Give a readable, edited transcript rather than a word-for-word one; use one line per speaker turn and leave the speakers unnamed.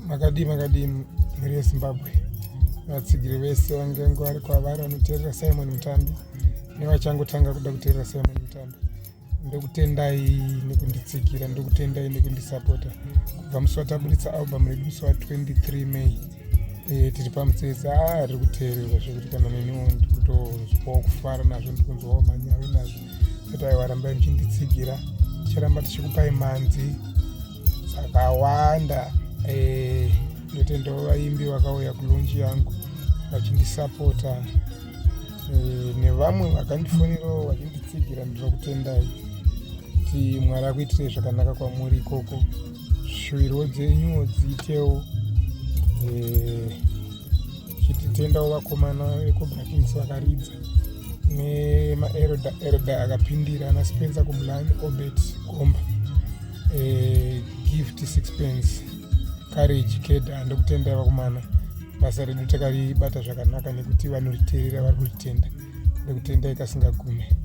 Makadii makadii mhuri yeZimbabwe, vatsigiri vese vange vari kwavari vanoteerera Simon Mutambi nevachangotanga kuda kuteerera Simon Mutambi, ndokutendai nekunditsigira, ndokutendai nekundisapota kubva musi wataburitsa album redu musi wa23 May. Tiri pamutsetse, a riri kuteererwa zvekuti kana neniwo ndikutonzwawo kufara nazvo, ndikunzwawo manyawi nazvo. Kuti aiwa, rambai muchinditsigira, ticharamba tichikupai mhanzi dzakawanda. Ndotendawo vaimbi vakauya kulaunch yangu vachindisapota, nevamwe vakandifonerawo vachinditsigira. Ndinokutendai kuti Mwari akuitirei zvakanaka kwamuri ikoko, shuwiro dzenyuwo dziitewo. Chititendawo vakomana veCobra Kings vakaridza nemaelder, elder akapindira ana Spencer Kumulani, Obert Gomba, Gift Sixpence, Courage Keda. Ndokutendai vakomana, basa redu takaribata zvakanaka nekuti vanoriteerera vari kuritenda. Ndokutendai kasingagume.